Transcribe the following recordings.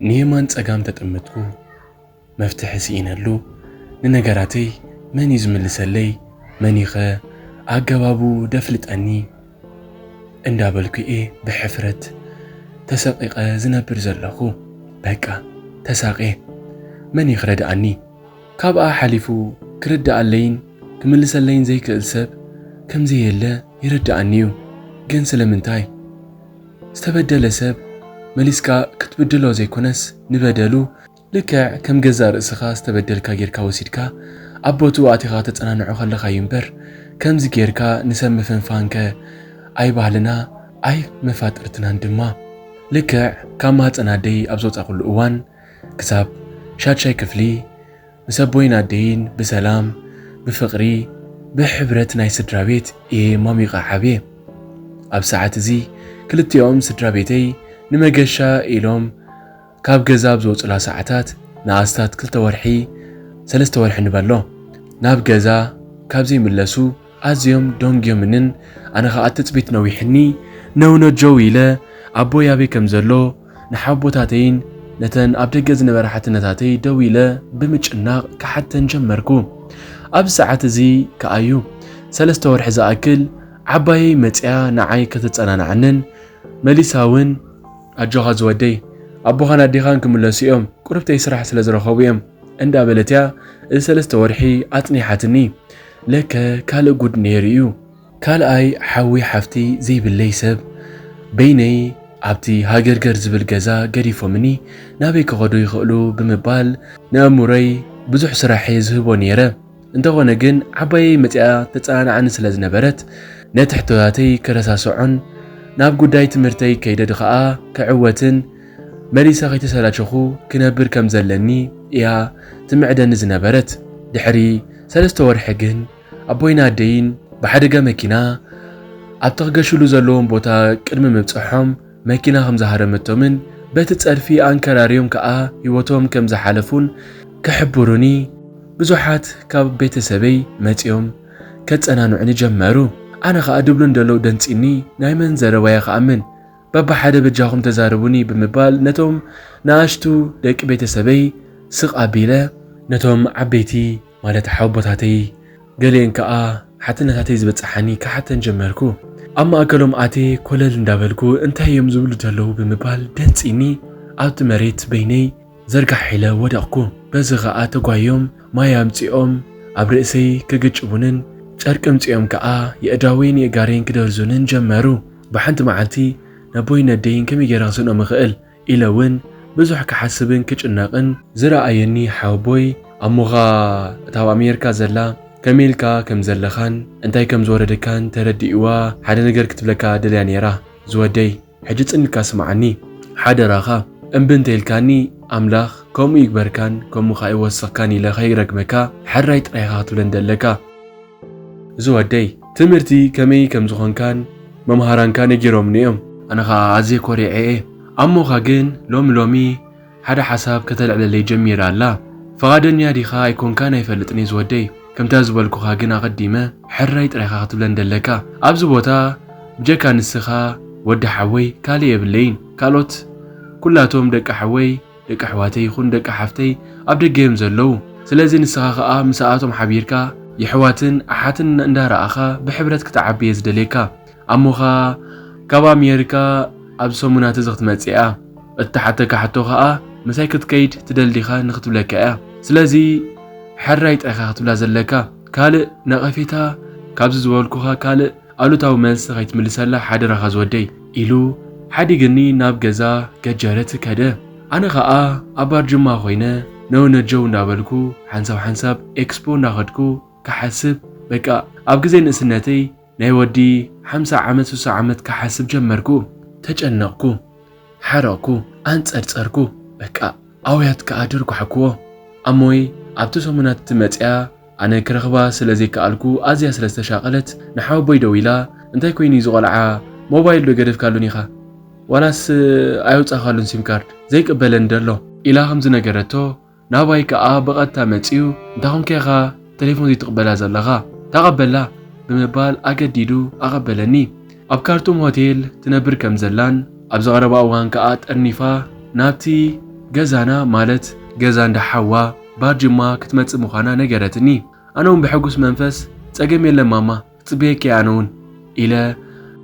ንየማን ጸጋም ተጠመትኩ። መፍትሒ ስኢነሉ። ንነገራተይ መን እዩ ዝምልሰለይ? መን እዩ ኸ ኣገባቡ ደፍልጠኒ? እንዳበልኩ እየ ብሕፍረት ተሰቒቐ ዝነብር ዘለኹ። በቃ ተሳቕየ። መን እዩ ክረድኣኒ? ካብኣ ሓሊፉ ክርድኣለይን ክምልሰለይን ዘይክእል ሰብ ከምዘየለ ይርድኣኒ እዩ። ግን ስለምንታይ? ዝተበደለ ሰብ መሊስካ ክትብድሎ ዘይኮነስ፣ ንበደሉ ልክዕ ከም ገዛእ ርእስኻ ዝተበደልካ ጌርካ ወሲድካ ኣብ ቦትኡ ኣቲኻ ተጸናንዖ ከለኻ እዩ እምበር፣ ከምዚ ጌርካ ንሰብ ምፍንፋንከ ኣይባህልና ኣይመፋጥርትናን ድማ። ልክዕ ካብ ማህጸን ኣደይ ኣብ ዝወጻእኩሉ እዋን ክሳብ ሻድሻይ ክፍሊ ምስ ኣቦይን ኣደይን ብሰላም፣ ብፍቕሪ፣ ብሕብረት ናይ ስድራ ቤት እየ ሞሚቐ ዓብየ። ኣብ ሰዓት እዚ ክልቲኦም ስድራ ቤተይ ንመገሻ ኢሎም ካብ ገዛ ኣብ ዝወጹላ ሰዓታት ንኣስታት ክልተ ወርሒ፣ ሰለስተ ወርሒ ንበሎ፣ ናብ ገዛ ካብ ዘይምለሱ ኣዝዮም ደንጉዮምንን ኣነ ኸኣ ትጽቢት ነዊሕኒ። ነውነጀው ኢለ ኣቦይ ኣበይ ከም ዘሎ ንሓቦታተይን ነተን ኣብ ደገ ዝነበራ ሓትነታተይ ደዊለ ብምጭናቕ ክሓተን ጀመርኩ። ኣብዚ ሰዓት እዚ ከኣዩ ሰለስተ ወርሒ ዝኣክል ዓባየይ መጺኣ ንዓይ ከተጸናንዓንን መሊሳ እውን ኣጆኻ ዝወደይ፣ ኣቦኻን ኣዴኻን ክምለሱ እዮም፣ ቁርብተይ ስራሕ ስለ ዝረኸቡ እዮም እንዳበለት እያ እዚ ሰለስተ ወርሒ ኣጽኒሓትኒ። ለከ ካልእ ጉድ ነይሩ እዩ። ካልኣይ ሓዊ ሓፍቲ ዘይብለይ ሰብ በይነይ ኣብቲ ሃገርገር ዝብል ገዛ ገዲፎምኒ ናበይ ክኸዱ ይኽእሉ ብምባል ንኣእምሮይ ብዙሕ ስራሕ እየ ዝህቦ ነይረ። እንተኾነ ግን ዓባየይ መጺኣ ተጸናንዓኒ ስለ ዝነበረት ነቲ ሕቶታተይ ክረሳስዖን ናብ ጉዳይ ትምህርተይ ከይደ ድኸኣ ክዕወትን መሊሳ ከይተሰላቸኹ ክነብር ከም ዘለኒ እያ ትምዕደኒ ዝነበረት። ድሕሪ ሰለስተ ወርሒ ግን ኣቦይን ኣደይን ብሓደጋ መኪና ኣብቲ ክገሽሉ ዘለዎም ቦታ ቅድሚ ምብጽሖም መኪና ከም ዝሃረመቶምን በቲ ጸድፊ ኣንከራርዮም ከኣ ህይወቶም ከም ዝሓለፉን ክሕብሩኒ ብዙሓት ካብ ቤተሰበይ መጺኦም ከጸናንዑኒ ጀመሩ። ኣነ ከኣ ድብሉ እንደለው ደንጺኒ ናይ መን ዘረባ'የ ክኣምን? በብሓደ በጃኹም ተዛረቡኒ ብምባል ነቶም ንኣሽቱ ደቂ ቤተሰበይ ስቕ ኣቢለ ነቶም ዓበይቲ ማለት ሓወቦታተይ ገሊኤን ከኣ ሓትነታተይ ዝበጽሓኒ ክሓተን ጀመርኩ። ኣብ ማእከሎም ኣትየ ኮለል እንዳበልኩ እንታይ እዮም ዝብሉ ዘለዉ ብምባል ደንጺኒ ኣብቲ መሬት በይነይ ዘርጋሕ ኢለ ወደቕኩ። በዚ ኸኣ ተጓዮም ማይ ኣምጺኦም ኣብ ርእሰይ ክግጭቡንን ጨርቂ ኣምጺኦም ከኣ የእዳወይን የእጋረይን ክደርዙንን ጀመሩ። ብሓንቲ መዓልቲ ነቦይን ነደይን ከመይ ገይረ ክስእኖም እኽእል ኢለ እውን ብዙሕ ክሓስብን ክጭነቕን ዝረኣየኒ ሓወቦይ ኣሞኻ እታ ኣብ ኣሜሪካ ዘላ ከመይ ኢልካ ከም ዘለኻን እንታይ ከም ዝወረደካን ተረዲእዋ ሓደ ነገር ክትብለካ ደልያ ነይራ። ዝወደይ ሕጂ ጽን ኢልካ ስምዓኒ ሓደራኻ። እምቢ እንተ ኢልካኒ ኣምላኽ ከምኡ ይግበርካን ከምኡ ኸኣ ይወስኽካን ኢለ ኸይረግመካ ሕራይ ጥራይ ኢኻ ክትብለኒ ደለካ። ዝወደይ ትምህርቲ ከመይ ከም ዝኾንካን መምሃራንካ ነጊሮምኒ እዮም። ኣነ ኸኣ ኣዝየ ኮሪዐ እየ። ኣሞኻ ግን ሎሚ ሎሚ ሓደ ሓሳብ ከተልዕለለይ ጀሚራ ኣላ። ፍቓደኛ ዲኻ ኣይኮንካን ኣይፈልጥን እየ ዝወደይ። ከምታ ዝበልኩኻ ግን ኣቐዲመ ሕራይ ጥራይ ኢኻ ክትብለኒ ደለካ። ኣብዚ ቦታ ብጀካ ንስኻ ወዲ ሓወይ ካልእ የብለይን። ካልኦት ኩላቶም ደቂ ሓወይ ደቂ ኣሕዋተይ ይኹን ደቂ ሓፍተይ ኣብ ደገ እዮም ዘለዉ። ስለዚ ንስኻ ኸኣ ምስኣቶም ሓቢርካ የሕዋትን ኣሓትን እንዳረኣኻ ብሕብረት ክትዓቢ እየ ዝደልየካ። ኣሞኻ ካብ ኣሜሪካ ኣብ ሰሙናት እዚ ክትመጽእ እያ። እትሓተካ ሕቶ ኸኣ ምሳይ ክትከይድ ትደሊ ዲኻ ንኽትብለካ እያ። ስለዚ ሕራይ ጥራይ ኢኻ ክትብላ ዘለካ። ካልእ ነቐፌታ ካብዚ ዝበልኩኻ ካልእ ኣሉታዊ መልሲ ከይትምልሰላ ሓደራኻ ዝወደይ፣ ኢሉ ሓዲግኒ ናብ ገዛ ገጀረት ከደ። ኣነ ኸኣ ኣብ ባርጅማ ኾይነ ነውነጀው እንዳበልኩ ሓንሳብ ሓንሳብ ኤክስፖ እንዳኸድኩ ክሓስብ፣ በቃ ኣብ ግዜ ንእስነተይ ናይ ወዲ ሓምሳ ዓመት ስሳ ዓመት ክሓስብ ጀመርኩ። ተጨነቕኩ፣ ሓረቕኩ፣ ኣንጸርጸርኩ። በቃ ኣውያት ከኣ ደርጓሕክዎ። ኣሞይ ኣብቲ ሰሙናት እቲ መጽያ ኣነ ክረኽባ ስለ ዘይከኣልኩ ኣዝያ ስለ ዝተሻቐለት ንሓወቦይ ደዊላ እንታይ ኮይኑ እዩ ዝቖልዓ ሞባይል ዶ ገደፍካሉን ኢኻ ዋላስ ኣየውጻኻሉን ሲም ካርድ ዘይቅበለኒ ደሎ ኢላ ከም ዝነገረቶ ናባይ ከኣ ብቐጥታ መጺኡ እንታ ኾንካ ኢኻ ተሌፎን ዘይትቕበላ ዘለኻ ተቐበላ ብምባል ኣገዲዱ ኣቐበለኒ። ኣብ ካርቱም ሆቴል ትነብር ከም ዘላን ኣብዚ ቀረባ እዋን ከኣ ጠርኒፋ ናብቲ ገዛና ማለት ገዛ እንዳ ሓዋ ባርጅማ ክትመጽእ ምዃና ነገረትኒ። ኣነ እውን ብሕጉስ መንፈስ "ጸገም የለን ማማ፣ ክጽበየኪ እየ ኣነ እውን" ኢለ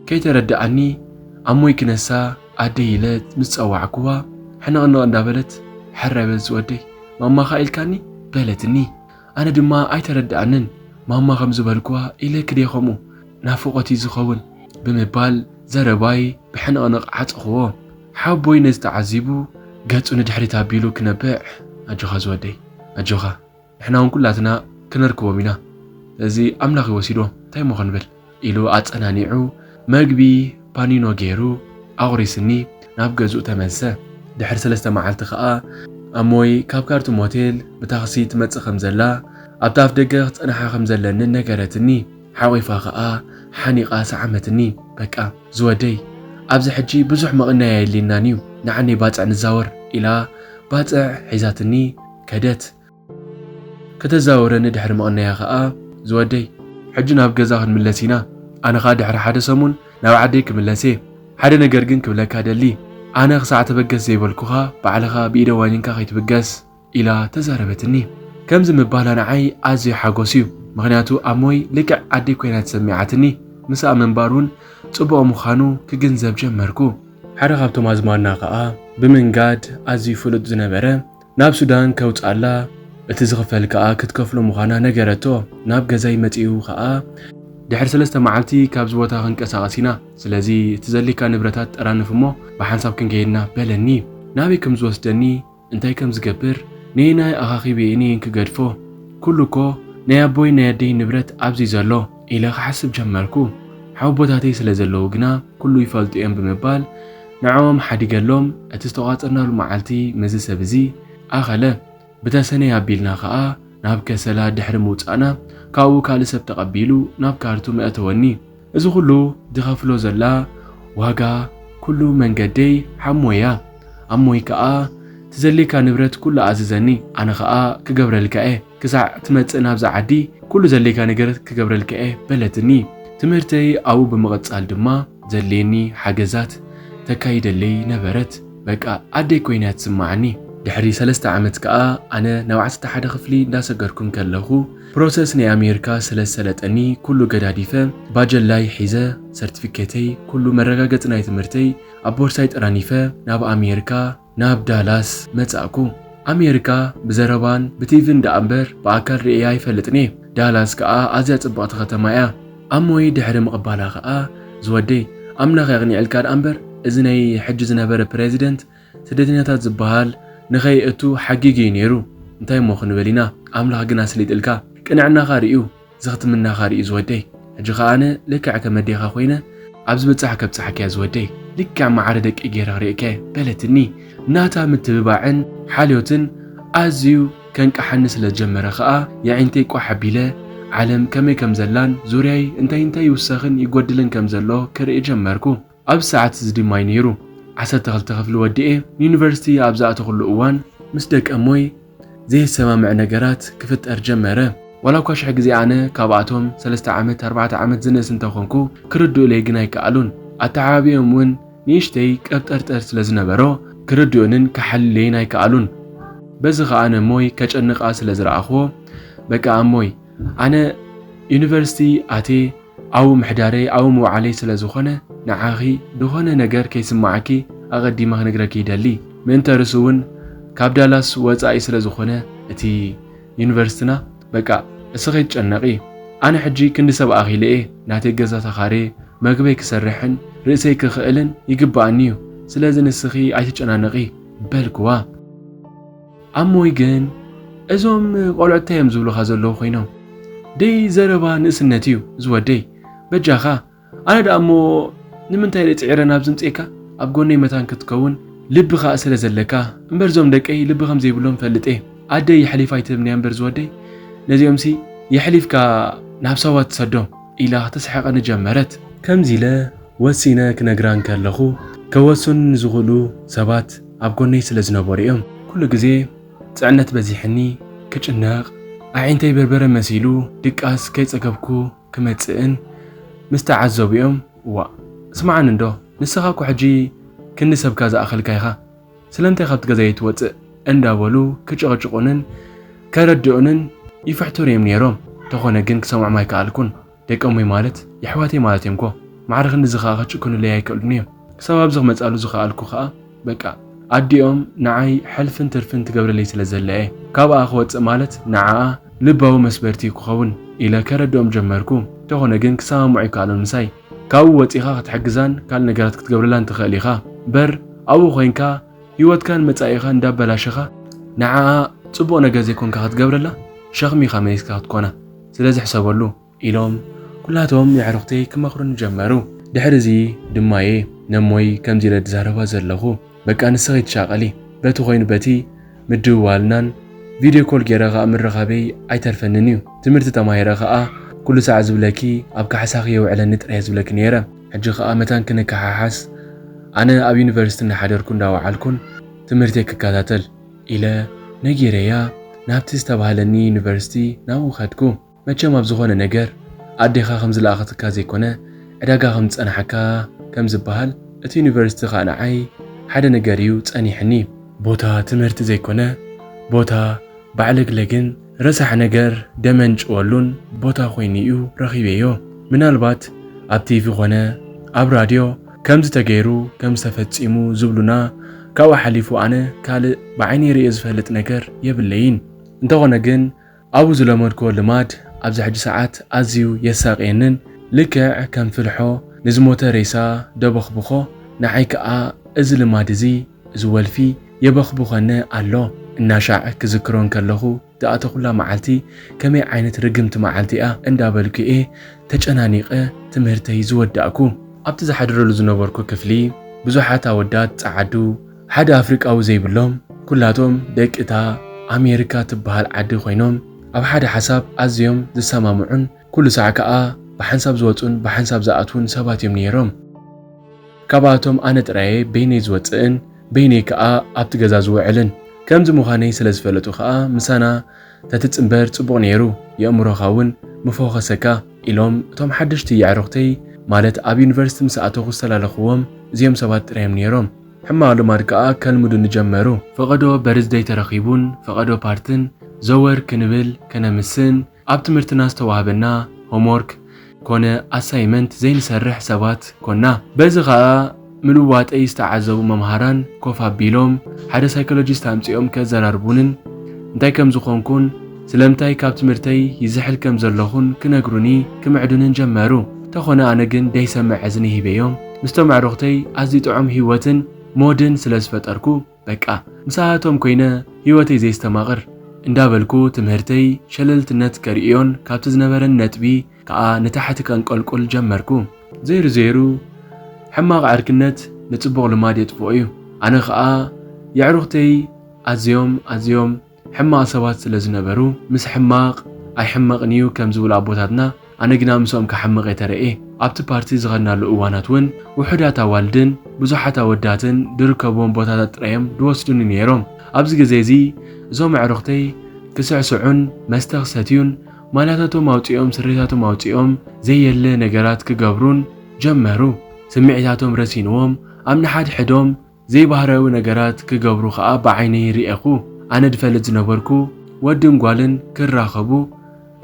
ከይተረድኣኒ ኣሞይ ክነሳ ኣደይ ኢለ ምስ ጸዋዕኩዋ ሕንቕንቕ እንዳበለት "ሕራይ በል ዝወደይ፣ ማማኻ ኢልካኒ?" በለትኒ። ኣነ ድማ ኣይተረድኣንን። "ማማ ከም ዝበልኩዋ ኢለኪ ድየ ከምኡ? ናፍቖት እዩ ዝኸውን" ብምባል ዘረባይ ብሕንቕንቕ ዓጸኹዎ። ሓቦይ ነዚ ተዓዚቡ ገጹ ንድሕሪት ኣቢሉ ክነብዕ "ኣጆኻ ዝወደይ፣ ኣጆኻ፣ ንሕና እውን ኩላትና ክነርክቦም ኢና። ስለዚ ኣምላኽ ይወሲዶ፣ እንታይ እሞ ክንብል?" ኢሉ ኣጸናኒዑ መግቢ ፓኒኖ ገይሩ ኣቑሪስኒ ናብ ገዝኡ ተመልሰ። ድሕሪ ሰለስተ መዓልቲ ከኣ ኣሞይ ካብ ካርቱም ሆቴል ብታክሲ ትመጽእ ከም ዘላ፣ ኣብታ ኣፍ ደገ ክጸንሓ ከም ዘለንን ነገረትኒ። ሓቒፋ ከኣ ሓኒቓ ሰዓመትኒ። "በቃ ዝወደይ፣ ኣብዚ ሕጂ ብዙሕ መቕናይ ኣየድልየናን እዩ፣ ንዓነይ ባጽዕ ንዛወር" ኢላ ባጽዕ ሒዛትኒ ከደት። ከተዛውረኒ ድሕሪ ምቕናያ ከኣ "ዝወደይ፣ ሕጂ ናብ ገዛ ክንምለስ ኢና፣ ኣነ ከኣ ድሕሪ ሓደ ሰሙን ናብ ዓደይ ክምለስ እየ። ሓደ ነገር ግን ክብለካ ደሊ፣ ኣነ ክሳዕ ተበገስ ዘይበልኩኻ ባዕልኻ ብኢደ ዋኒንካ ከይትብገስ" ኢላ ተዛረበትኒ። ከምዚ ምባላ ንዓይ ኣዝዩ ሓጎስ እዩ፣ ምኽንያቱ ኣሞይ ልክዕ ኣደይ ኮይና ተሰሚዓትኒ። ምስኣ ምንባር እውን ጽቡቕ ምዃኑ ክግንዘብ ጀመርኩ። ሓደ ካብቶም ኣዝማድና ከኣ ብምንጋድ ኣዝዩ ፍሉጥ ዝነበረ፣ ናብ ሱዳን ከውጽኣላ፣ እቲ ዝኽፈል ከኣ ክትከፍሎ ምዃና ነገረቶ። ናብ ገዛይ መጺኡ ከኣ፣ "ድሕሪ ሰለስተ መዓልቲ ካብዚ ቦታ ክንቀሳቐስ ኢና፣ ስለዚ እቲ ዘድልየካ ንብረታት ጠራንፍ እሞ ብሓንሳብ ክንከይድ ኢና" በለኒ። ናበይ ከም ዝወስደኒ፣ እንታይ ከም ዝገብር፣ ነየናይ ኣኻኺበ እየ ክገድፎ? ኩሉ እኮ ናይ ኣቦይ ናይ ኣደይ ንብረት ኣብዚ ዘሎ ኢለ ክሓስብ ጀመርኩ። ሓወቦታተይ ስለ ዘለዉ ግና ኩሉ ይፈልጡ እዮም ብምባል ንዕኦም ሓዲገሎም፣ እቲ ዝተቋጸርናሉ መዓልቲ ምስዚ ሰብ እዚ ኣኸለ። ብተሰነይ ኣቢልና ኸኣ ናብ ከሰላ ድሕሪ ምውጻእና፣ ካብኡ ካልእ ሰብ ተቐቢሉ ናብ ካርቱም ኣእተወኒ። እዚ ኩሉ ዝኸፍሎ ዘላ ዋጋ ኩሉ መንገደይ ሓሞይ እያ። ኣሞይ ከኣ፣ "ትዘልየካ ንብረት ኩሉ ኣዝዘኒ፣ ኣነ ኸኣ ክገብረልካ እየ። ክሳዕ ትመጽእ ናብዛ ዓዲ ኩሉ ዘድልየካ ነገራት ክገብረልካ እየ" በለትኒ። ትምህርተይ ኣብኡ ብምቕጻል ድማ ዘድልየኒ ሓገዛት ተካይደለይ ነበረት። በቃ ኣደይ ኮይና እያ ትስምዓኒ። ድሕሪ ሰለስተ ዓመት ከኣ ኣነ ናብ ዓሰርተ ሓደ ክፍሊ እንዳሰገርኩ እንከለኹ ፕሮሰስ ናይ ኣሜሪካ ስለ ዝሰለጠኒ ኩሉ ገዳዲፈ ባጀላይ ሒዘ ሰርቲፊኬተይ ኩሉ መረጋገጺ ናይ ትምህርተይ ኣብ ቦርሳይ ጠራኒፈ ናብ ኣሜሪካ ናብ ዳላስ መጻእኩ። ኣሜሪካ ብዘረባን ብቲቪን ደኣ እምበር ብኣካል ርእየ ኣይፈልጥን እየ። ዳላስ ከኣ ኣዝያ ጽብቕቲ ከተማ እያ። ኣሞይ ድሕሪ ምቕባላ ከኣ፣ "ዝወደይ፣ ኣምላኽ የቕኒዕልካ ደኣ እምበር፣ እዚ ናይ ሕጂ ዝነበረ ፕረዚደንት ስደተኛታት ዝበሃል ንኸይእቱ ሓጊጉ እዩ ነይሩ። እንታይ እሞ ክንብል ኢና? ኣምላኽ ግን ኣስሊጥልካ። ቅንዕናኻ ርእዩ፣ ዝኽትምናኻ ርእዩ ዝወደይ። ሕጂ ኸኣ ኣነ ልክዕ ከም ኣዴኻ ኮይነ ኣብ ዝበጽሕ ከብጽሓካ እየ ዝወደይ። ልክዕ ማዕረ ደቂ ገይረ ክርእየካ እየ" በለትኒ። ናታ ምትብባዕን ሓልዮትን ኣዝዩ ከንቅሓኒ ስለ ዝጀመረ ኸኣ የዒንተይ ቋሕ ኣቢለ ዓለም ከመይ ከም ዘላን ዙርያይ እንታይ እንታይ ይውሰኽን ይጎድልን ከም ዘሎ ክርኢ ጀመርኩ። ኣብዚ ሰዓት እዚ ድማ እዩ ነይሩ። ዓሰርተ ክልተ ክፍሊ ወዲኤ ንዩኒቨርሲቲ ኣብ ዝኣተኹሉ እዋን ምስ ደቂ ኣሞይ ዘይሰማምዕ ነገራት ክፍጠር ጀመረ። ዋላ እኳ ሽሕ ግዜ ኣነ ካብኣቶም ሰለስተ ዓመት፣ ኣርባዕተ ዓመት ዝንእስ እንተኾንኩ፣ ክርድኡለይ ግን ኣይከኣሉን። ኣተዓባብዮም እውን ንእሽተይ ቀብጠርጠር ስለ ዝነበሮ፣ ክርድኡንን ክሓልዩለይን ኣይከኣሉን። በዚ ኸኣ ንእሞይ ከጨንቓ ስለ ዝረኣኹዎ፣ "በቃ ኣሞይ፣ ኣነ ዩኒቨርሲቲ ኣትየ ኣብኡ ምሕዳረይ ኣብኡ ምውዓለይ ስለ ዝኾነ፣ ንዓኺ ዝኾነ ነገር ከይስምዓኪ ኣቐዲመ ክነግረኪ ይደሊ። ምእንተ ርእሱ እውን ካብ ዳላስ ወጻኢ ስለ ዝኾነ እቲ ዩኒቨርሲቲና፣ በቃ እስኺ ከይትጨነቒ። ኣነ ሕጂ ክንዲ ሰብ ኣኺለ እየ ናተይ ገዛ ተኻርየ መግበይ ክሰርሕን ርእሰይ ክኽእልን ይግብኣኒ እዩ። ስለዚ ንስኺ ኣይትጨናነቒ" በልክዋ። ኣሞይ ግን፣ "እዞም ቆልዑ እንታይ እዮም ዝብሉኻ ዘለዉ ኮይኖም? ደይ ዘረባ ንእስነት እዩ ዝወደይ። በጃኻ፣ ኣነ ደኣ እሞ ንምንታይ ደይ ጽዒረ ናብ ዝምጽኤካ? ኣብ ጎነይ መታን ክትከውን ልቢ ከኣ ስለ ዘለካ። እምበር እዞም ደቀይ ልቢ ከም ዘይብሎም ፈልጥ እየ። ኣደይ የሕሊፋ ኣይትህብንያ እምበር ዝወደይ። ነዚኦምሲ የሕሊፍካ ናብ ሳዋ ትሰዶም" ኢላ ክትስሕቐኒ ጀመረት። ከምዚ ኢለ ወሲነ ክነግራ እንከለኹ፣ ከወስኑ ንዝኽእሉ ሰባት ኣብ ጎነይ ስለ ዝነበሩ እዮም። ኩሉ ግዜ ጽዕነት በዚሕኒ፣ ክጭነቕ፣ ኣዒንተይ በርበረ መሲሉ ድቃስ ከይጸገብኩ ክመጽእን ምስ ተዓዘቡ እዮም፣ "ዋእ፣ ስምዓኒ እንዶ፣ ንስኻ እኮ ሕጂ ክንዲ ሰብካ ዝኣኸልካ ኢኻ። ስለምንታይ ካብቲ ገዛይ ኣይትወጽእ?" እንዳበሉ ክጭቕጭቑንን ከረድኡንን ይፍሕቱር እዮም ነይሮም። ተኾነ ግን ክሰምዖም ኣይከኣልኩን። ደቀሞይ ማለት የሕዋተይ ማለት እዮም እኮ። ማዕረ ክንድዚ ኸኣ ክጭክኑለይ ኣይክእሉን እዮም። ክሳብ ኣብዚ ክመጻሉ ዝኸኣልኩ ኸኣ በቃ ኣዲኦም ንዓይ ሕልፍን ትርፍን ትገብረለይ ስለ ዘላ እየ። ካብኣ ክወጽእ ማለት ንዓኣ ልባዊ መስበርቲ ክኸውን ኢለ ከረድኦም ጀመርኩ። እንተኾነ ግን ክሰማምዑ ኣይከኣሉን ምሳይ። ካብኡ ወጺኻ ክትሕግዛን ካልእ ነገራት ክትገብረላን ትኽእል ኢኻ። እምበር ኣብኡ ኮይንካ ህይወትካን መጻኢኻን እንዳበላሸኻ ንዓኣ ጽቡቕ ነገር ዘይኮንካ ክትገብረላ ሸኽሚ ኢኻ መሊስካ ክትኮና። ስለዚ ሕሰበሉ። ኢሎም ኩላቶም የዕሩኽተይ ክመኽሩኒ ጀመሩ። ድሕሪ እዚ ድማ እየ ነሞይ ከምዚ ኢለ ዝዛረባ ዘለኹ። በቃ ንስኺ ትሻቐሊ። በቲ ኮይኑ በቲ ምድውዋልናን ቪድዮ ኮል ገይረ ኸኣ ምርኻበይ ኣይተርፈንን እዩ። ትምህርቲ ተማሂረ ኸኣ ኩሉ ሳዕ ዝብለኪ ኣብ ካሕሳኺ የውዕለኒ ጥራይ ዝብለኪ ነይረ። ሕጂ ኸኣ መታን ክንከሓሓስ ኣነ ኣብ ዩኒቨርሲቲ እናሓደርኩ እንዳወዓልኩን ትምህርተይ ክከታተል ኢለ ነጊረያ ናብቲ ዝተባህለኒ ዩኒቨርሲቲ ናብኡ ከድኩ። መቸም ኣብ ዝኾነ ነገር ኣዴኻ ከም ዝለኣኸትካ ዘይኮነ ዕዳጋ ከም ዝጸንሓካ ከም ዝበሃል እቲ ዩኒቨርሲቲ ኸኣ ንዓይ ሓደ ነገር እዩ ጸኒሕኒ። ቦታ ትምህርቲ ዘይኮነ ቦታ ባዕለግለግን ረሳሕ ነገር ደመንጭወሉን ቦታ ኮይኑ እዩ ረኺበዮ። ምናልባት ኣብ ቲቪ ኾነ ኣብ ራድዮ ከምዚ ተገይሩ ከም ዝተፈጺሙ ዝብሉና ካብኡ ሓሊፉ ኣነ ካልእ ብዓይነይ ርእየ ዝፈልጥ ነገር የብለይን። እንተኾነ ግን ኣብኡ ዝለመድክዎ ልማድ ኣብዚ ሕጂ ሰዓት ኣዝዩ የሳቕየንን ልክዕ ከም ፍልሖ ንዝሞተ ሬሳ ደበኽብኾ ንዓይ ከኣ እዚ ልማድ እዚ እዚ ወልፊ የበኽብኸኒ ኣሎ። እናሻዕ ክዝክሮ እንከለኹ ዝኣተኹላ መዓልቲ ከመይ ዓይነት ርግምቲ መዓልቲ እያ እንዳበልኩ እየ ተጨናኒቐ ትምህርተይ ዝወዳእኩ። ኣብቲ ዝሓድረሉ ዝነበርኩ ክፍሊ ብዙሓት ኣወዳት ጸዓዱ ሓደ ኣፍሪቃዊ ዘይብሎም ኩላቶም ደቂ እታ ኣሜሪካ ትበሃል ዓዲ ኮይኖም ኣብ ሓደ ሓሳብ ኣዝዮም ዝሰማምዑን ኩሉ ሳዕ ከኣ ብሓንሳብ ዝወጹን ብሓንሳብ ዝኣትዉን ሰባት እዮም ነይሮም። ካብኣቶም ኣነ ጥራየ በይነይ ዝወጽእን በይነይ ከኣ ኣብቲ ገዛ ዝውዕልን ከምዚ ምዃነይ ስለ ዝፈለጡ ከኣ ምሳና ተትጽንበር ጽቡቕ ነይሩ፣ የእምሮኻ እውን ምፎኸሰካ ኢሎም እቶም ሓደሽቲ የዕሩኽተይ ማለት ኣብ ዩኒቨርሲቲ ምስ ኣተኹ ዝተላለኽዎም እዚኦም ሰባት ጥራዮም ነይሮም። ሕማቕ ልማድ ከኣ ከልምዱኒ ጀመሩ። ፈቐዶ በርዝደይ ተረኺቡን ፈቐዶ ፓርትን ዘወር ክንብል ከነምስን ኣብ ትምህርትና ዝተዋህበና ሆምወርክ ኮነ ኣሳይመንት ዘይንሰርሕ ሰባት ኮና። በዚ ኸኣ ምልዋጠይ ዝተዓዘቡ መምሃራን ኮፍ ኣቢሎም ሓደ ሳይኮሎጂስት ኣምጺኦም ከዘራርቡንን እንታይ ከም ዝኾንኩን ስለምንታይ ካብ ትምህርተይ ይዝሕል ከም ዘለኹን ክነግሩኒ ክምዕዱንን ጀመሩ። እንተኾነ ኣነ ግን ደይሰምዕ እዝኒ ሂበዮም ምስቶም ኣዕሩኽተይ ኣዝዩ ጥዑም ህይወትን ሞድን ስለ ዝፈጠርኩ በቃ ምሳቶም ኮይነ ህይወተይ ዘየስተማቕር እንዳበልኩ ትምህርተይ ሸለልትነት ከርእዮን ካብቲ ዝነበረኒ ነጥቢ ከኣ ንታሕቲ ከንቆልቁል ጀመርኩ። ዘይሩ ዘይሩ ሕማቕ ዕርክነት ንጽቡቕ ልማድ የጥፍኦ እዩ። ኣነ ከኣ የዕሩኽተይ ኣዝዮም ኣዝዮም ሕማቕ ሰባት ስለ ዝነበሩ ምስ ሕማቕ ኣይሕመቕን እዩ ከም ዝብሉ ኣቦታትና ኣነ ግና ምስኦም ክሓምቕ እየ ተረእየ። ኣብቲ ፓርቲ ዝኸድናሉ እዋናት እውን ውሑዳት ኣዋልድን ብዙሓት ኣወዳትን ዝርከብዎም ቦታታት ጥራይ እዮም ዝወስዱኒ ነይሮም። ኣብዚ ግዜ እዚ እዞም ኣዕሩኽተይ ክስዕስዑን መስተ ክሰትዩን ማላታቶም ኣውጺኦም ስሬታቶም ኣውጺኦም ዘየለ ነገራት ክገብሩን ጀመሩ። ስምዒታቶም ረሲንዎም ኣብ ንሓድሕዶም ዘይባህርያዊ ነገራት ክገብሩ ኸኣ ብዓይነይ ርእየኹ። ኣነ ዝፈልጥ ዝነበርኩ ወድን ጓልን ክራኸቡ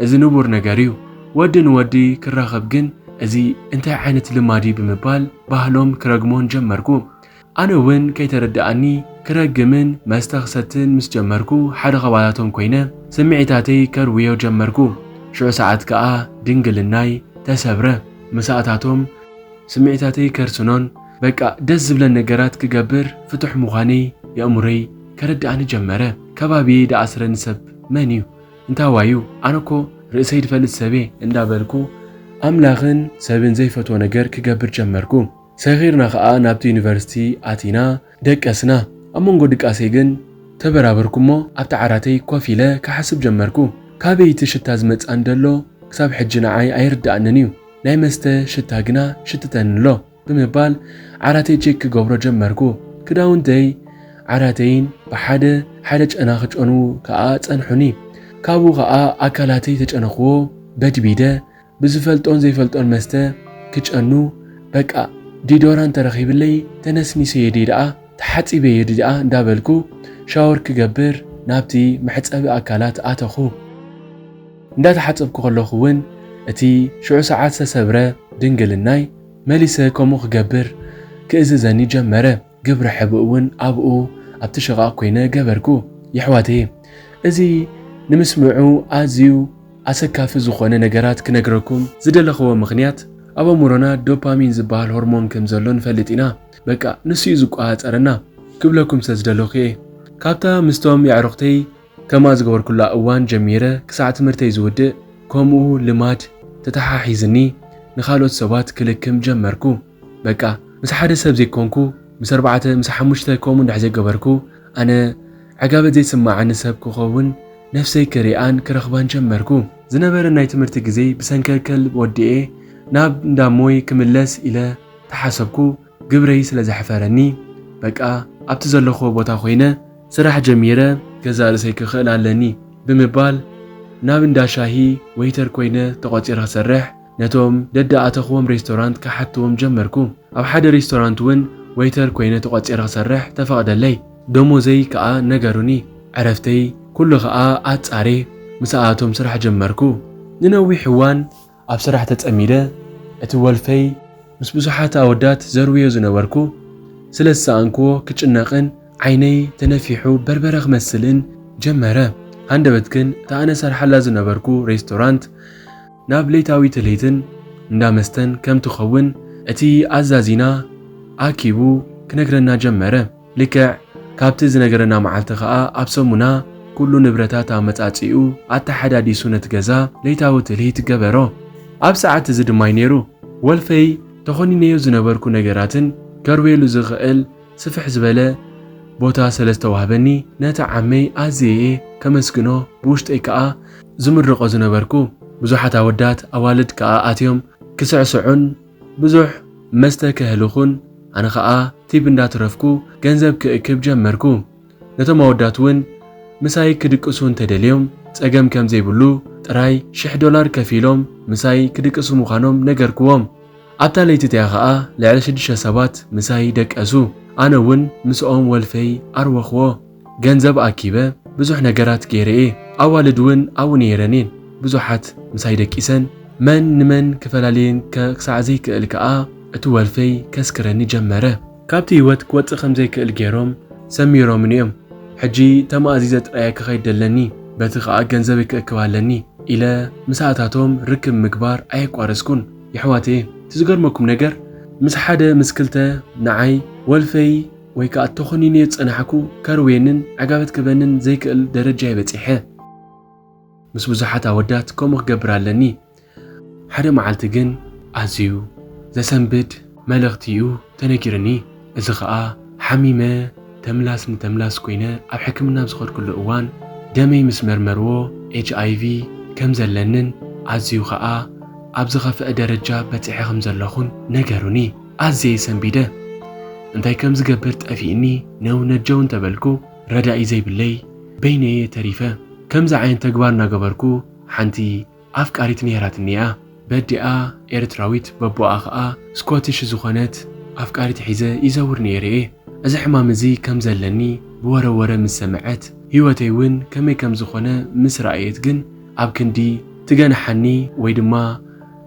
እዚ ንቡር ነገር እዩ። ወዲ ንወዲ ክራኸብ ግን እዚ እንታይ ዓይነት ልማድ እዩ ብምባል ባህሎም ክረግሞን ጀመርኩ። ኣነ እውን ከይተረድኣኒ ክረግምን መስተ ክሰትን ምስ ጀመርኩ ሓደ ኻባታቶም ኮይነ ስምዒታተይ ከርውዮ ጀመርኩ። ሽዑ ሰዓት ከኣ ድንግልናይ ተሰብረ። ምሳእታቶም ስምዒታተይ ከርስኖን በቃ ደስ ዝብለን ነገራት ክገብር ፍቱሕ ምዃነይ የእምሮይ ከረድኣኒ ጀመረ። ከባቢየይ ዝኣስረኒ ሰብ መን እዩ? እንታዋይ እዩ? ኣነ እኮ ርእሰይ ዝፈልጥ ሰብ እየ እንዳበልኩ ኣምላኽን ሰብን ዘይፈትዎ ነገር ክገብር ጀመርኩ። ሰኺርና ኸኣ ናብቲ ዩኒቨርሲቲ ኣቲና ደቀስና። ኣብ መንጎ ድቃሰይ ግን ተበራበርኩ እሞ ኣብቲ ዓራተይ ኮፍ ኢለ ክሓስብ ጀመርኩ። ካበይ እቲ ሽታ ዝመጽኣኒ ደሎ ክሳብ ሕጂ ንዓይ ኣይርድኣንን እዩ። ናይ መስተ ሽታ ግና ሽትተኒ ኣሎ ብምባል ዓራተይ ቼክ ክገብሮ ጀመርኩ። ክዳውንተይ ዓራተይን ብሓደ ሓደ ጨና ክጨንዉ ከኣ ጸንሑኒ። ካብኡ ከኣ ኣካላተይ ተጨነኽዎ በድቢደ ብዝፈልጦን ዘይፈልጦን መስተ ክጨኑ በቃ ዲዶራን ተረኺብለይ ተነስኒሰዮ ድየ ደኣ ተሓጺበዮ ድየ ደኣ እንዳበልኩ ሻወር ክገብር ናብቲ መሕጸቢ ኣካላት ኣተኹ። እንዳተሓጸብኩ ከለኹ እውን እቲ ሽዑ ሰዓት ዝተሰብረ ድንግልናይ መሊሰ ከምኡ ክገብር ክእዝዘኒ ጀመረ። ግብረ ሕቡእ እውን ኣብኡ ኣብቲ ሽቓቕ ኮይነ ገበርኩ። የሕዋተየ፣ እዚ ንምስምዑ ኣዝዩ ኣሰካፊ ዝኾነ ነገራት ክነግረኩም ዝደለኽዎ ምኽንያት፣ ኣብ ኣእምሮና ዶፓሚን ዝበሃል ሆርሞን ከም ዘሎ ንፈልጥ ኢና። በቃ ንሱ እዩ ዝቆጻጸረና ክብለኩም ስለ ዝደለኹ እየ። ካብታ ምስቶም የዕሩኽተይ ከምኣ ዝገበርኩላ እዋን ጀሚረ ክሳዕ ትምህርተይ ዝውድእ ከምኡ ልማድ ተተሓሒዝኒ ንኻልኦት ሰባት ክልክም ጀመርኩ። በቃ ምስ ሓደ ሰብ ዘይኮንኩ፣ ምስ ኣርባዕተ ምስ ሓሙሽተ ከምኡ እንድሕር ዘይገበርኩ፣ ኣነ ዕጋበት ዘይስምዓኒ ሰብ ክኸውን ነፍሰይ ክሪኣን ክረኽባን ጀመርኩ። ዝነበረ ናይ ትምህርቲ ግዜ ብሰንከልከል ወዲኤ ናብ እንዳ ሞይ ክምለስ ኢለ ተሓሰብኩ። ግብረይ ስለ ዘሕፈረኒ በቃ ኣብቲ ዘለኹዎ ቦታ ኮይነ ስራሕ ጀሚረ ገዛእ ርእሰይ ክኽእል ኣለኒ ብምባል ናብ እንዳ ሻሂ ወይተር ኮይነ ተቖጺረ ክሰርሕ ነቶም ደድኣተኽዎም ሬስቶራንት ክሓትዎም ጀመርኩ። ኣብ ሓደ ሬስቶራንት እውን ወይተር ኮይነ ተቖጺረ ክሰርሕ ተፈቕደለይ። ደሞዘይ ከኣ ነገሩኒ። ዕረፍተይ ኩሉ ከኣ ኣጻርየ ምስኣቶም ስራሕ ጀመርኩ። ንነዊሕ እዋን ኣብ ስራሕ ተጸሚደ እቲ ወልፈይ ምስ ብዙሓት ኣወዳት ዘርውዮ ዝነበርኩ ስለ ዝሰኣንክዎ ክጭነቕን ዓይነይ ተነፊሑ በርበረ ክመስልን ጀመረ። ሃንደበት ግን እታ ኣነ ሰርሓላ ዝነበርኩ ሬስቶራንት ናብ ለይታዊ ትልሂትን እንዳ መስተን ከም ትኸውን እቲ ኣዛዚና ኣኪቡ ክነግረና ጀመረ። ልክዕ ካብቲ ዝነገረና መዓልቲ ኸኣ ኣብ ሰሙና ኩሉ ንብረታት ኣመጻጺኡ ኣተሓዳዲሱ ነቲ ገዛ ለይታዊ ትልሂት ገበሮ። ኣብ ሰዓት እዚ ድማ እዩ ነይሩ ወልፈይ ተኾኒነዮ ዝነበርኩ ነገራትን ከርውየሉ ዝኽእል ስፍሕ ዝበለ ቦታ ስለ ዝተዋህበኒ ነቲ ዓመይ ኣዝየ እየ ከመስግኖ ብውሽጠይ ከኣ ዝምርቖ ዝነበርኩ። ብዙሓት ኣወዳት ኣዋልድ ከኣ ኣትዮም ክስዕስዑን ብዙሕ መስተ ከህልኹን ኣነ ኸኣ ቲፕ እንዳትረፍኩ ገንዘብ ክእክብ ጀመርኩ። ነቶም ኣወዳት እውን ምሳይ ክድቅሱ እንተደልዮም ጸገም ከም ዘይብሉ ጥራይ ሽሕ ዶላር ከፊሎም ምሳይ ክድቅሱ ምዃኖም ነገርክዎም። ኣብታ ለይቲ እቲኣ ኸኣ ልዕሊ ሽዱሽተ ሰባት ምሳይ ደቀሱ። ኣነ እውን ምስኦም ወልፈይ ኣርወኽዎ። ገንዘብ ኣኪበ ብዙሕ ነገራት ገይረ እየ። ኣዋልድ እውን ኣብኡ ነይረን እየን። ብዙሓት ምሳይ ደቂሰን መን ንመን ክፈላልየን ከ-፣ ክሳዕ ዘይክእል ከኣ እቲ ወልፈይ ከስክረኒ ጀመረ። ካብቲ ህይወት ክወጽእ ከም ዘይክእል ገይሮም ሰሚሮምኒ እዮም። ሕጂ ተማእዚዘ ጥራየ ክኸይድ ደለኒ፣ በቲ ኸኣ ገንዘበይ ክእክብ ኣለኒ ኢለ ምሳእታቶም ርክብ ምግባር ኣየቋረጽኩን። የሕዋተየ፣ እቲ ዝገርመኩም ነገር ምስ ሓደ ምስ ክልተ ንዓይ ወልፈይ ወይ ከኣ ተኾኒነዮ ዝጸናሕኩ ከርውየንን ዕጋበት ክህበንን ዘይክእል ደረጃ እየ በጺሐ። ምስ ብዙሓት ኣወዳት ከምኡ ክገብር ኣለኒ። ሓደ መዓልቲ ግን ኣዝዩ ዘሰንብድ መልእኽቲ እዩ ተነጊሩኒ። እዚ ኸኣ ሓሚመ ተምላስ ንተምላስ ኮይነ ኣብ ሕክምና ኣብ ዝኸድኩሉ እዋን ደመይ ምስ መርመርዎ ኤች ኣይ ቪ ከም ዘለንን ኣዝዩ ኸኣ ኣብ ዝኸፍአ ደረጃ በጺሐ ከም ዘለኹን ነገሩኒ። ኣዝየ ሰንቢደ። እንታይ ከም ዝገብር ጠፊእኒ፣ ነው ነጀው እንተበልኩ ረዳኢ ዘይብለይ በይነየ ተሪፈ። ከምዚ ዓይነት ተግባር እናገበርኩ ሓንቲ ኣፍቃሪት ነይራትኒ እያ። በዲኣ ኤርትራዊት በቦኣ ኸኣ ስኮቲሽ ዝኾነት ኣፍቃሪት ሒዘ ይዘውር ነይረ እየ። እዚ ሕማም እዚ ከም ዘለኒ ብወረ ወረ ምስ ሰምዐት፣ ህይወተይ እውን ከመይ ከም ዝኾነ ምስ ረኣየት ግን ኣብ ክንዲ ትገንሓኒ ወይ ድማ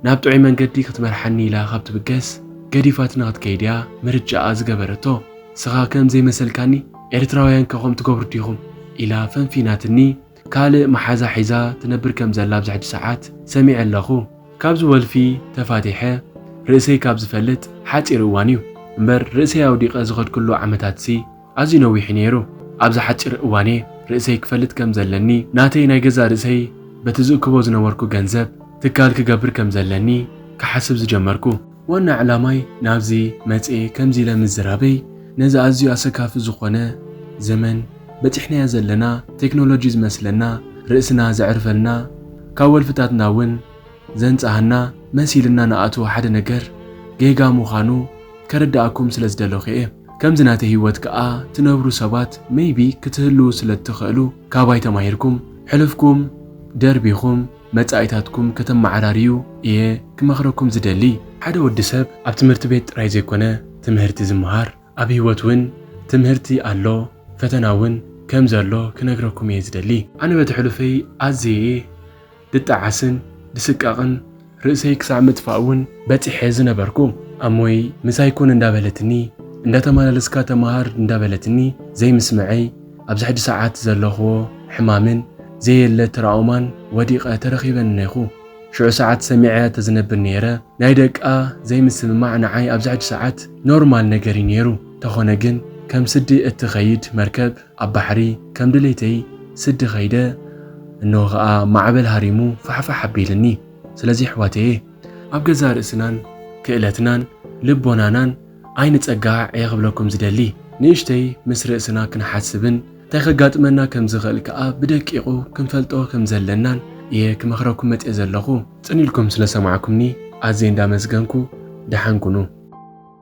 ናብ ጥዑይ መንገዲ ክትመርሓኒ ኢላ ካብ ትብገስ ገዲፋትና ክትከይድ እያ ምርጫኣ ዝገበረቶ። ንስኻ ከም ዘይመሰልካኒ ኤርትራውያን ከ ከምኡ ትገብሩ ዲኹም? ኢላ ፈንፊናትኒ። ካልእ መሓዛ ሒዛ ትነብር ከም ዘላ ኣብዚ ሕጂ ሰዓት ሰሚዐ ኣለኹ። ካብዚ ወልፊ ተፋቲሐ ርእሰይ ካብ ዝፈልጥ ሓጺር እዋን እዩ። እምበር ርእሰይ ኣውዲቐ ዝኸድኩሉ ዓመታትሲ ኣዝዩ ነዊሕ እዩ ነይሩ። ኣብዚ ሓጺር እዋን እየ ርእሰይ ክፈልጥ ከም ዘለኒ፣ ናተይ ናይ ገዛእ ርእሰይ በቲ ዝእክቦ ዝነበርኩ ገንዘብ ትካል ክገብር ከም ዘለኒ ክሓስብ ዝጀመርኩ። ዋና ዕላማይ ናብዚ መጽኤ ከምዚ ኢለ ምዝራበይ፣ ነዚ ኣዝዩ ኣሰካፊ ዝኾነ ዘመን በጺሕናዮ ዘለና፣ ቴክኖሎጂ ዝመስለና፣ ርእስና ዘዕርፈልና፣ ካብ ወልፍታትና እውን ዘንጽሃና መሲልና ንኣትዎ ሓደ ነገር ጌጋ ምዃኑ ከረድኣኩም ስለ ዝደለኹ እየ። ከምዚ ናተይ ህይወት ከኣ ትነብሩ ሰባት ሜይቢ ክትህልዉ ስለ እትኽእሉ፣ ካባይ ተማሂርኩም፣ ሕሉፍኩም ደርቢኹም፣ መጻኢታትኩም ከተመዓራርዩ እየ ክመኽረኩም ዝደሊ። ሓደ ወዲ ሰብ ኣብ ትምህርቲ ቤት ጥራይ ዘይኮነ ትምህርቲ ዝመሃር፣ ኣብ ህይወት እውን ትምህርቲ ኣሎ፣ ፈተና እውን ከም ዘሎ ክነግረኩም እየ ዝደሊ። ኣነ በቲ ሕሉፈይ ኣዝየ እየ ድጠዓስን ድስቀቕን ርእሰይ ክሳዕ ምጥፋእ እውን በጺሐ ዝነበርኩ። ኣሞይ ምሳይ ኩን እንዳበለትኒ፣ እንዳተመላለስካ ተመሃር እንዳበለትኒ ዘይምስምዐይ፣ ኣብዚ ሕጂ ሰዓት ዘለኽዎ ሕማምን ዘየለ ትራኡማን ወዲቐ ተረኺበ እኒኹ። ሽዑ ሰዓት ሰሚዐ ተዝነብር ነይረ። ናይ ደቃ ዘይምስምማዕ ንዓይ ኣብዚ ሕጂ ሰዓት ኖርማል ነገር እዩ ነይሩ። ተኾነ ግን ከም ስዲ እትኸይድ መርከብ ኣብ ባሕሪ ከም ድሌተይ ስዲ ኸይደ፣ እንሆ ኸኣ ማዕበል ሃሪሙ ፋሕፋሕ ኣቢልኒ። ስለዚ ኣሕዋተየ፣ ኣብ ገዛእ ርእስናን ክእለትናን ልቦናናን ኣይንጸጋዕ እየ ክብለኩም ዝደሊ። ንእሽተይ ምስ ርእስና ክንሓስብን እንታይ ከጋጥመና ከም ዝኽእል ከኣ ብደቂቑ ክንፈልጦ ከም ዘለናን እየ ክመኽረኩም መጽየ ዘለኹ። ጽን ኢልኩም ስለ ሰማዕኩምኒ ኣዝየ እንዳመስገንኩ፣ ደሓን ኩኑ።